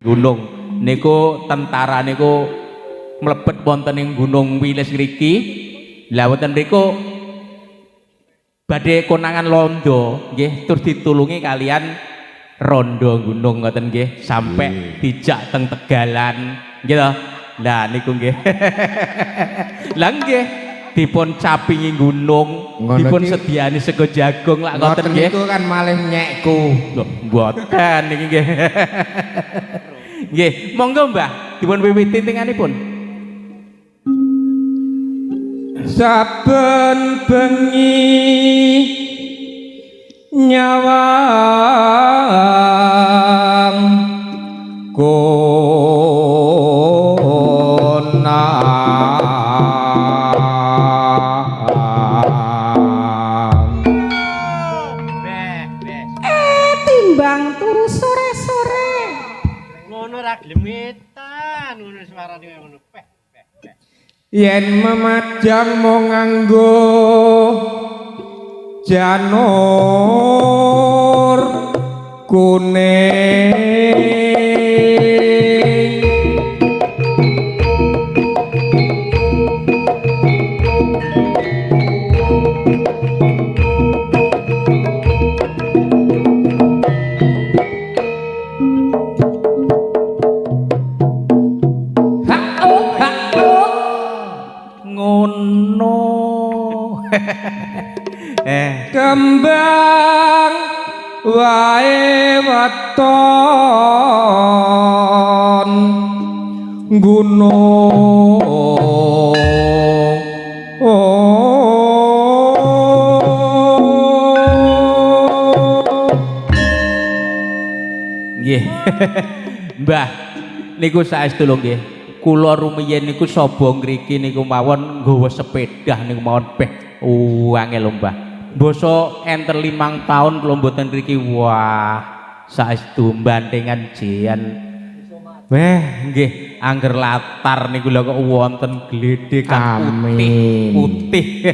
Gunung niku tentara niku mlebet wonten ing Gunung Wilis ngriki. Lah wonten mriku badhe konangan londo nggih, terus ditulungi kalian rondo gunung ngoten nggih, sampai dijak teng Tegalan nggih to. Lah niku nggih. Lah nggih dipun capingi gunung, dipun sediani sego jagung lak ngoten nggih. Niku kan malih nyekku. Lho mboten niki nggih. Nggih, monggo Mbah, dipun wiwiti tinganipun. Saben bengi nyawang konang timbang turu sore-sore ngono ra gelem ngetan ngono suarane ngono. Yen memajang mung nganggo janur kuning, kembang wae weton gunung. Nggih. Mbah niku saestu lho nggih. Kula rumiyin niku saba ngriki niku mawon nggawa sepeda niku mawon peh angel lho Mbah. Basa enten 5 tahun kula mboten ngriki, wah saestu bantengan jian. Weh nggih angger latar niku lho kok wonten gledhekan putih putih.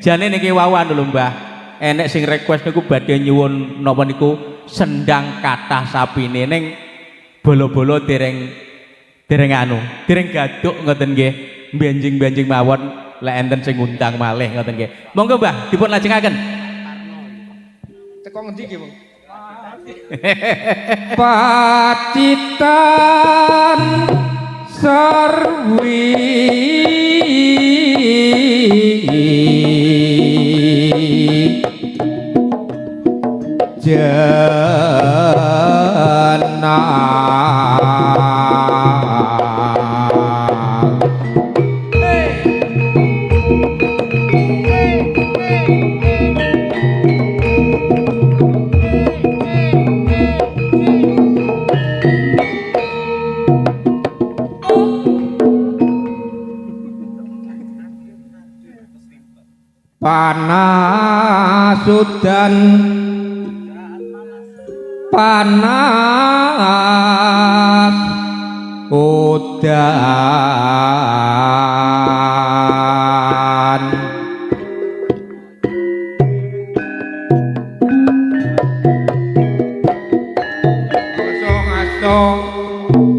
Jane niki wau anu lho Mbah, enek sing request niku badhe nyuwun napa niku sendang kathah sapine ning bolo-bolo dereng dereng anu, dereng gaduk ngoten nggih. Benjing-benjing mawon lek enten sing ngundang malih ngoten nggih. Monggo Mbah dipun lajengaken. Teko ngendi nggih, Bang? Pacitan sarwi jenang panas udan panas udan asung-asung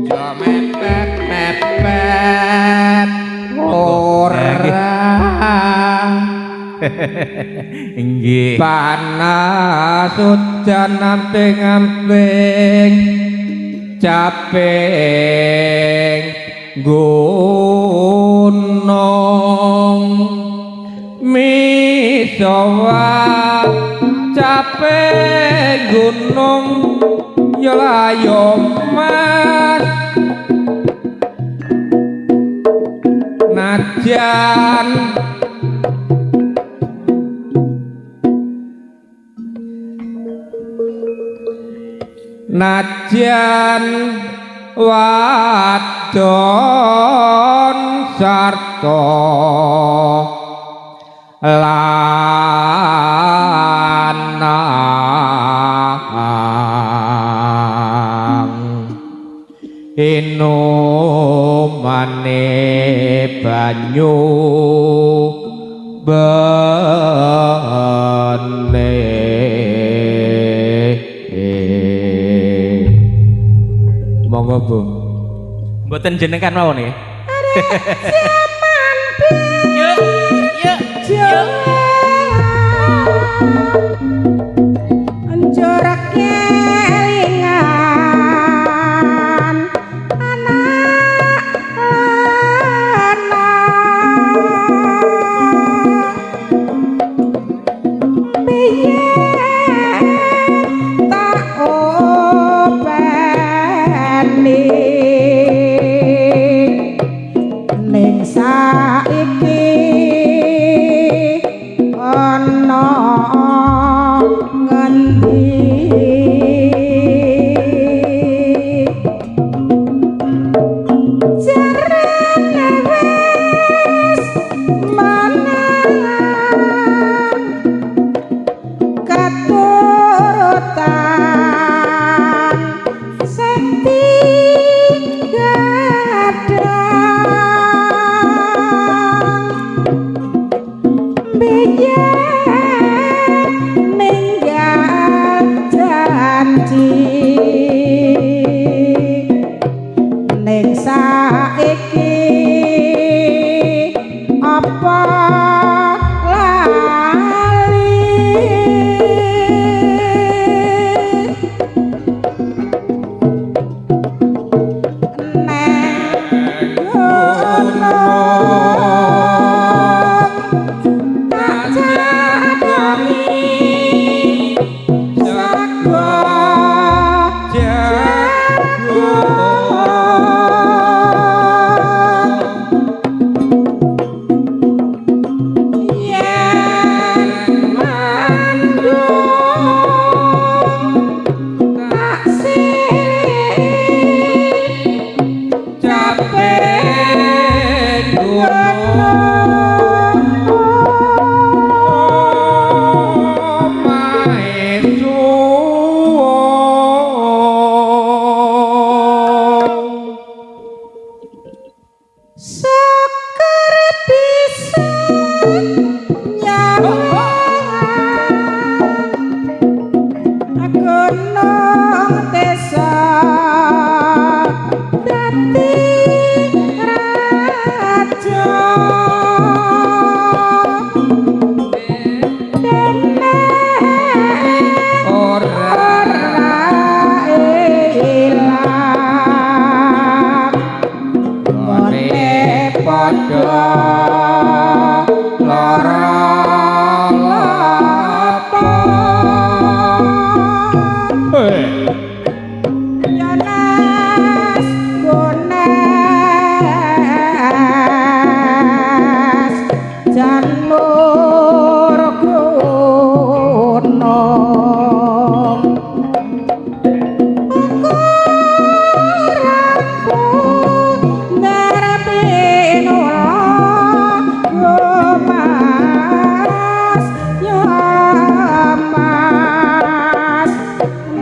jo mepet mepet ora. Nggih. Panas udan amping-amping caping gunung misowa caping gunung ya layo mas najan najan wadon sarta lanang inumane banyu bening. Monggo Apa? Mboten jenengan mawon nggih. Yuk, yuk, yuk. Njur kelingan anak lanang biyen tak openi ning saiki ana ngendi jarene wis menang keturutan sing tigadang biyen ninggal janji ning saiki apa lali neng gunung tak jagongi sago jagung yen mandung tak silih Capek gunung. Omahe suwung. Syukur bisa nyawang gunung desa dadi raja dene Ora ora ilang gone padha lara lapa. Yonas Gones Janur Gunung Ukuranku ngarepinula Mas ya Mas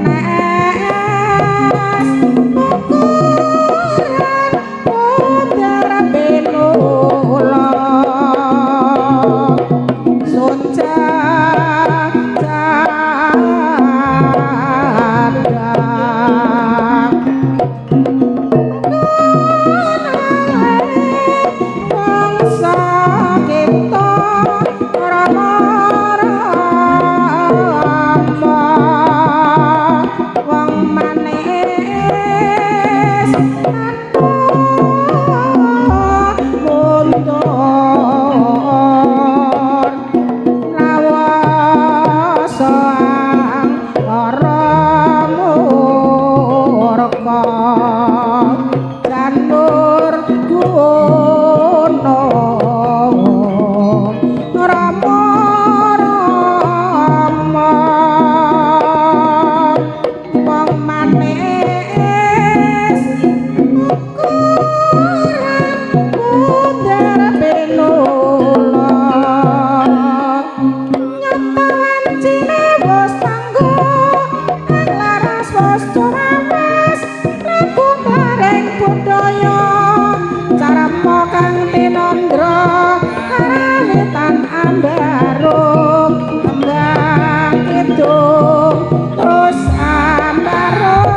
Nes ukuran putra sun cadang bangsa kita rama rama wong manis tanpa mundur nawasa lara murka janur gunung rama rama wong manis ukuran puter pinula nyata wancine wis tanggo laras wis cumawas laku bareng budaya carama kang tinandra karawitan ambarung kembang kidung terus ambarung.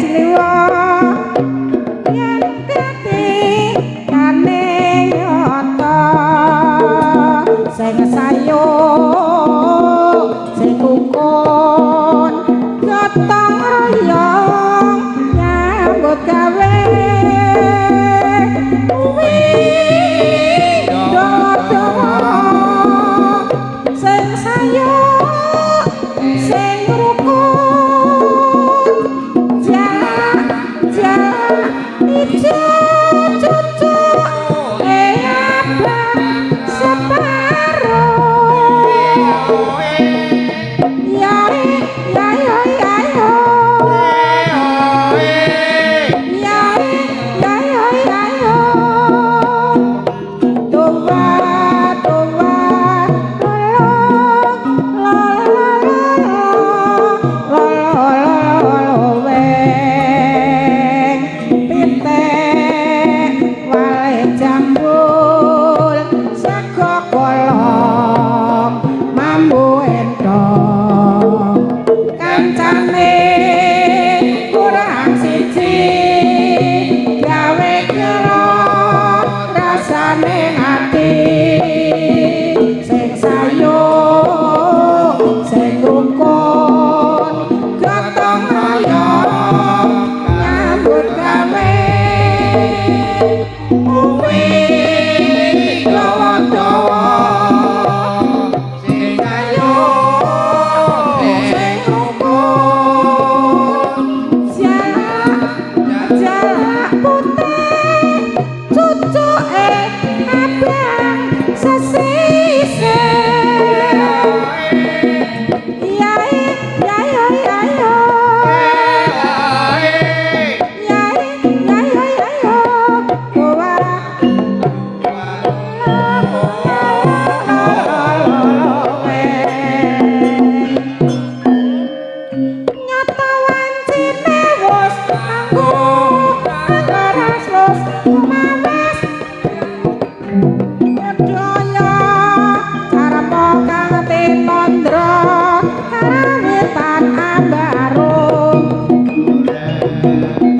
jliwa yen dadi kane nyata sing sayo sing rukun gotong royong nyambut gawe kuwi dawa sing sayo sing rukun jalak jalak ijo cucuk abang separo ya ya ya ya ya ya ya ya ya ya towa towa la la la la la la weng pitik wale jambul sego kolong mambu entong kancane kurang siji gawe kero rasane ati sing sayo sing rukun gotong royong nyambut gawe kuwi dawa-dawa Sing ayo sing rukun jalak jalak putih cucuke abang sesise ya ya ya ya ya ya ya ya ya ya kowa nyata wancine wis kanggo laras wis tumawis budaya carpa kang tinandra karawitan ambarung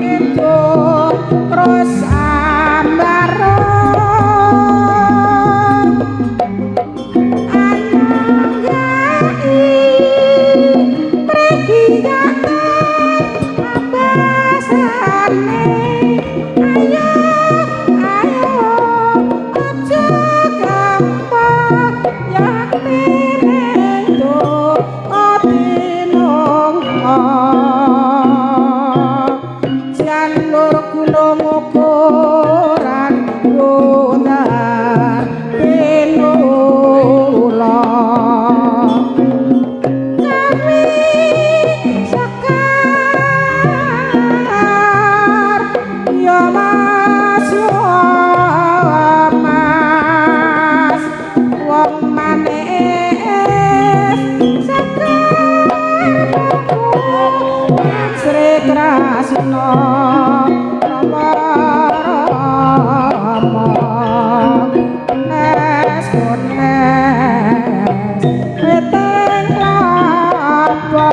kidul terus ambarung ananggai mrigiyatan abasane ayo ayo aja gampang yakti ning tinungga jalur gunung ukuran lunar pinula kami sekar ya mas ya mas wong manis sekar Sri Krasna Rama Rama Nes kunes witing klapa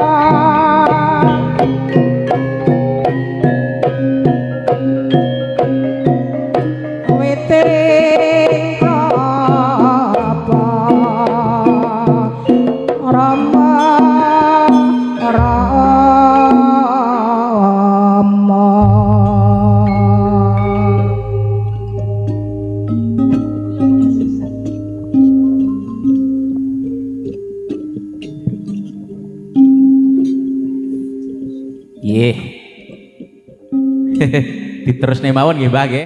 witing klapa Rama Rama. Nggih. Diterusne mawon nggih, Mbah nggih.